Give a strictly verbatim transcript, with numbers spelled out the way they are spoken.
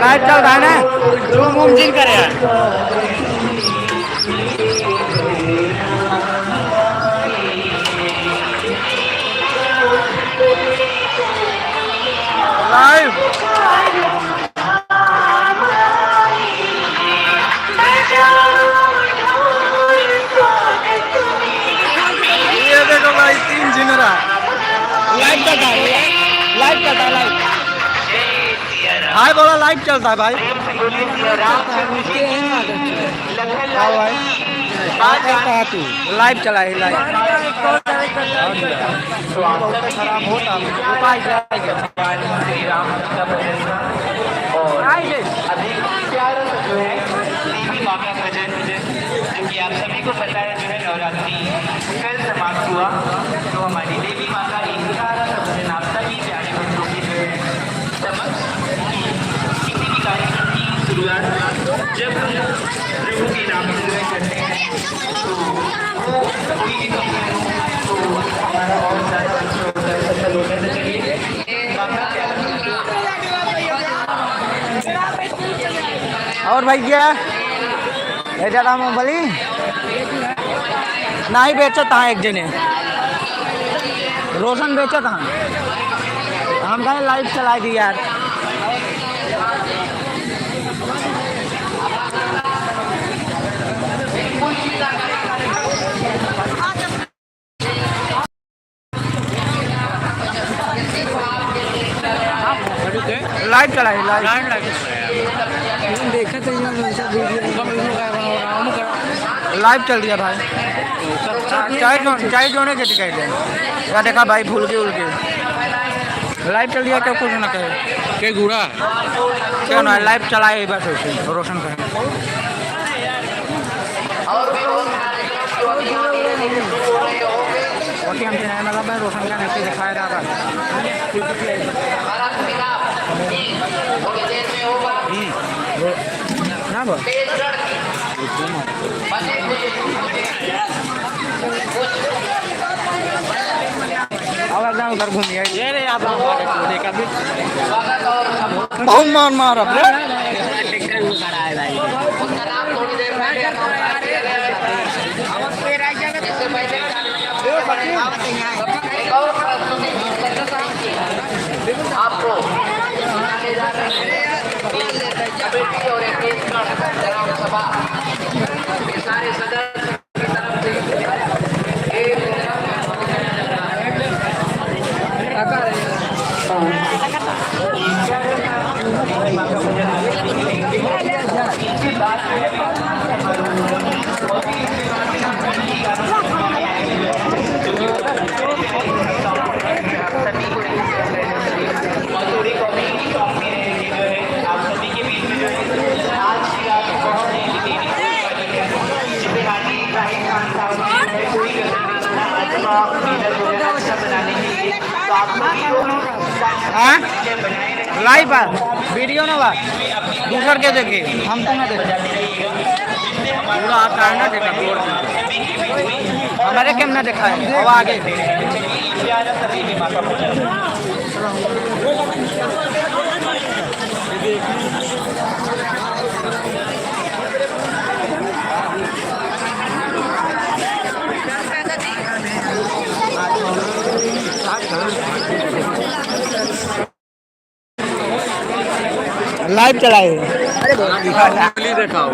लाइव चल रहा है ना, zoom वूम जिन करे यार। लाइव। ये देखो भाई, तीन जिनरा। लाइव चलता है, लाइव चलता है, लाइव। हाय बोला, लाइव चलता है भाई। हाँ भाई, लाइव चला है, लाइव। बहुत खराब होता है। और अभी प्यारा सा जो है देवी माँ का भजन, जो कि आप सभी को पता है, जो है नवरात्रि कल समाप्त हुआ, तो हमारी देवी माँ का एक प्यारा सा भजन आप सभी प्यारे बच्चों के जो है समक्ष किसी भी कार्यक्रम की शुरुआत जब हम प्रभु के नाम से जो है करते हैं, तो वो कोई भी काम हो, तो हमारा और ज्यादा अच्छा होता है, सफल होता है। तो चलिए, और भैया, ए दादा, मूंगफली नाही बेचत हाँ एक जने, रोशन बेचत हाँ। हम कहे लाइव चला दी यार। लाइव चला है, लाइव। लाइव, लाइव। देखत है यार, उनका वीडियो। लाइव चल दिया भाई। चाहे जो, चाहे जोने के दिखाई दे। या देखा भाई, भूल के, उल के। लाइव चल दिया, क्या कुछ ना कहे। के गुड़ा? क्या ना, लाइव चलाए बस ऐसे, रोशन का। बाकी हमसे नहीं मतलब है, रोशन का नहीं दिखाया जाता। हम्म। ना बा। अब एकदम उधर घूमिए। ये रे, आप हमारे कोने का भी। बहुत मार मारा रे। आपको कमेटी और एक ग्राम सभा के सारे सदस्य हाँ? लाइव बा, वीडियो ना बा। दूसर के देखी, हम तो ना देखी। पूरा आता है ना देखा, हमारे के ना देखा है, अब आगे। लाइव चलाए। अरे बोला। उंगली दिखाओ।